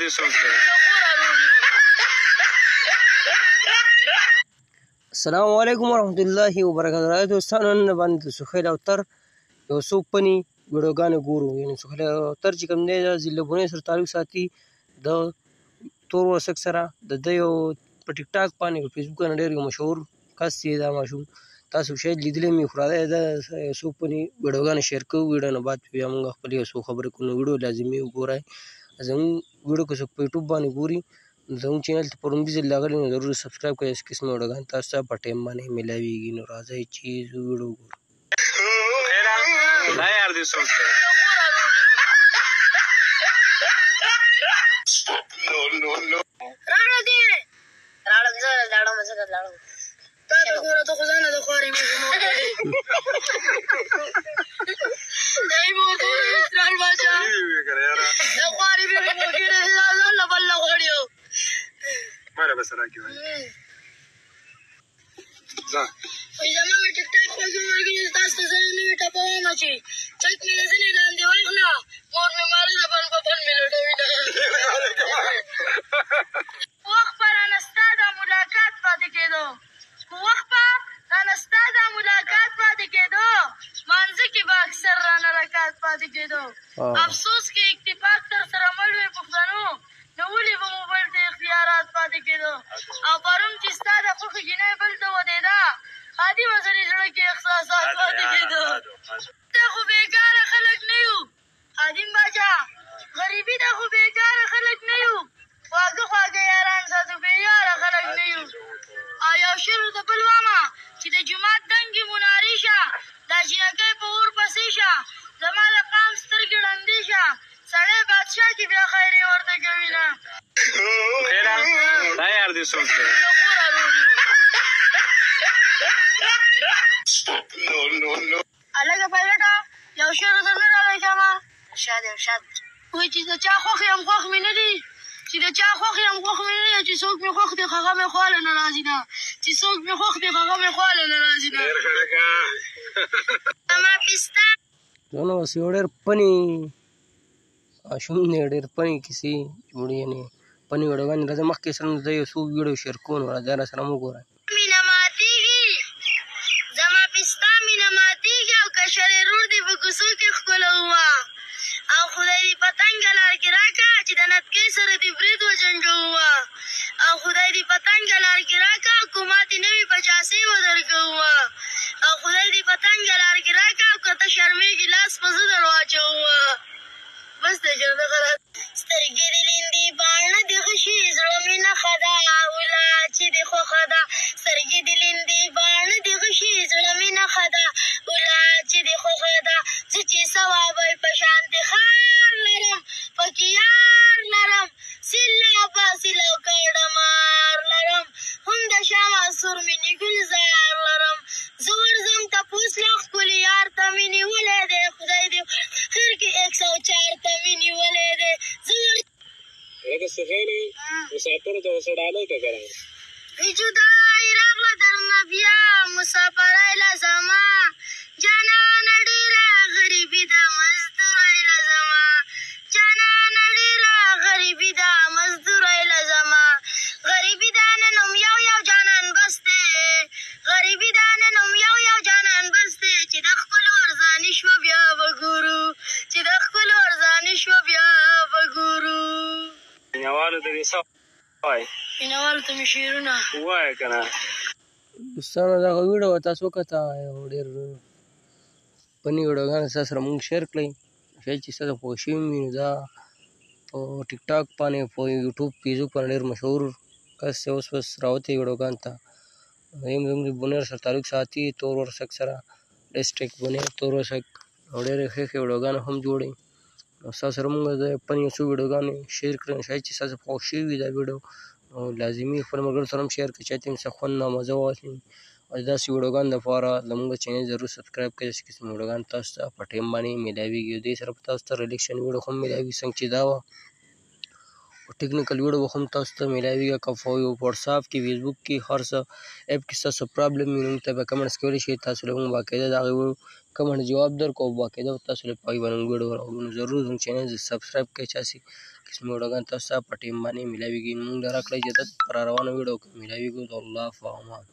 دې څوک دی؟ السلام علیکم ورحمت الله وبرکاته. راځئ دوستانو، نن باندې د سهیل اوتر یو څو پني ویډیوګانې ګورو. یعنې سهیل اوتر چې کوم دی، د ضلع بونیر سره تعلق ساتي، د تور ورسک سره. د ده یو په ټیک ټاک باندې، په فیسبوک باندې ډېر یو مشهور کس دی. دا ماشوم تاسو شاید لیدلی مې، خو راځئ دا یو څو پني ویډیوګانې شیر کوو. ویډیو نه بعد بیا موږ خپلې یو څو خبرې کوو. نو ویډیو لازمي وګورئ. زموږ ویډیو که څوک په یوټیوب باندې ګوري، زموږ چینل ته په لومړي ځل راغلي، نو ضرور سبسکرایب کړئ، داسې قسمه ویډیوګانې تاسو ته په ټایم باندې میلاویږي. نو راځئ چې زه ویډیو وګورو. خیره، دا یار دې څوک دی؟ راړه دې راړم، زه لاړم، زه لاړم. تا ته ګوره، ته خو ځانه د خوارې مې زما دی مو ته اسرائیل باچا د خوارې مې مو کړې، ځان له بل نه غواړي. ماله به سره کې وایي ځه. وایي زما ټیک ټاک خوږو ملګري، تاسو ته زه نوې ټپه وایم چې چک مې له زنې لاندې واخله، مور مې ماله ده، بن په بن مې لټوي. وخت په رانه ستا دا ملاقات پاتې کېدو، وخت په رانه ستا دا ملاقات پاتې کېدو، مانځه کې به اکثر رانه رکات پاتې کېدو. افسوس کې اتفاق تر سره مل وي پښتنو، نو ولې به مو بل ته اختیارات پاتې کېدو؟ او پرون چې ستا د خوښې جینۍ بل ته ودېده، ښادي به زړې زړه کې احساسات پاتې کېدو. ته خو بېکاره خلک نه یو خادم باچا، غریبي ته خو بېکاره خلک نه یو، خواږه خواږه یاران ساتو، بې یاره خلک نه یو. او یو شعر ورته بل وامه چې د جومات دنګې منارې شه، دا جینکۍ په اور پسې شه، زما د قام سترګې ړندې شه، سړی بادشاه چې بیا خیرې ورته کوي نه. خیره، دا یار دې څوک دی؟ هلکه پایلټه، یو شعر ورته نه راوړی شمه. ارشاد ارشاد وایي چې د چا خوښ یم خوښ مې نه دي، چې د چا خوښ یم خوښ مې نه دي، چې څوک مې خوښ دی هغه مې خواله نه راځي نه، چې څوک مې خوښ دی هغه مې خواله نه راځي نه. ډېر ښه لکه زما پستا نو اوس یو ډېر پني ماشوم دی، ډېر پني کیسې جوړي، یعنې پني ویډیوګانې. راځه مخکې سره زه یو څو ویډیو شیر کوم، نو راځه را سره مو وګورئ. مینه ماتېږي، زما پستا مینه ماتېږي، او کشرې رور دې په کوڅو کې ښکلومه، او خدای دې په تنګه لار کې راکه چې د نتکۍ سره دې برید وجنګومه، او خدای دې په تنګه لار کې راکه کو ماتې نه وي پچاسې به درکومه، او خدای دې په تنګه لار کې راکه او که ته شرمېږي لاس په زه در واچومه. بس دی کنه دغه راز. سترګې دې لیندي باڼه دې غشي، زړه مې نښه ده ولا چې دې خوښه ده. سترګې دې لیندي باڼه دې غشي، زړه مې نښه ده ولا چې دې خوښه ده. زه چې ثوابی په شان دې خار لرم، پکې یار لرم، سیلابه سیلو کړه مار لرم، هم د شاه سور مینې ګلزار لرم. زه ورځم تپوس له ښکلي یار ته مې نیولی دی، خدای دې خیر کې 104 ته مې نیولی دی. زه لکه سهیلې، مسافرو ته اوس ډالۍ که کنه؟ جدای راغله درنه بیا مسافرۍ له زما جانانه، ډېره غریبي ده مزدورۍ له زما جانانه، ډېره غریبي ده مزدورۍ له زما. غریبي ده نن هم یو یو جانان بس دی، غریبي ده نن هم یو یو جانان بس دی، چې د خپلو ارزاني شوه بیا به ګورو، چې د خپلو ارزاني شوه بیا به ګورو. مینهوالو ته دې څه وایې؟ مینهوالو ته مې شعرونه ووایه که نه. دوستانو، دغه ویډیو تاسو وکته، یو ډېر پني ویډیوګانې تاسو سره موږ شیر کړئ، شاید چې ستاسو خوښ شوي وي. نو دا په ټیک ټاک باندې، په یوټیوب، فیسبوک باندې ډېر مشهور کس دی، اوس اوس راوتی ویډیوګانو ته. یم زموږ د بونیر سره تعلق ساتي، تور ورسک سره، ډسټرکټ بونیر تور ورسک، او ډېرې ښې ښې ویډیوګانې هم جوړي. نو ستاسو سره موږ د پني یو څو ویډیوګانې شیر کړې، شاید چې ستاسو خوښ شوي وي دا ویډیو. نو لازمي خپل ملګرو سره هم شیر کړئ چې ترې څه خوند او مزه واخلي. او داسې ویډیوګانو دپاره زموږ چینل ضرور سبسکرایب کړئ، داسې قسم ویډیوګان تاسو ته په ټایم باندې میلاویږي. دې سره به تاسو ته ریلیکشن ویډیو هم میلاویږي، څنګه چې دا وه. ټیکنیکل ویډیو به هم تاسو ته ملاویږي. که په واتساپ کې، فیسبوک کې، هر څه اپ کې ستاسو پرابلم وي، نو موږ ته به کمنټس کولی شئ. تاسو له موږ باقاعده د هغې کمنټ جواب درکړو او باقاعده تاسو له په هغې باندې موږ ویډیو راوړو. نو ضرور زموږ چینل سبسکرایب کړئ چې هسې قسم ویډیوګان تاسو ته په ټایم باندې ملاویږي. نو موږ له راکړئ اجازت، پر روانو ویډیو کې ملاویږو. الله په امان.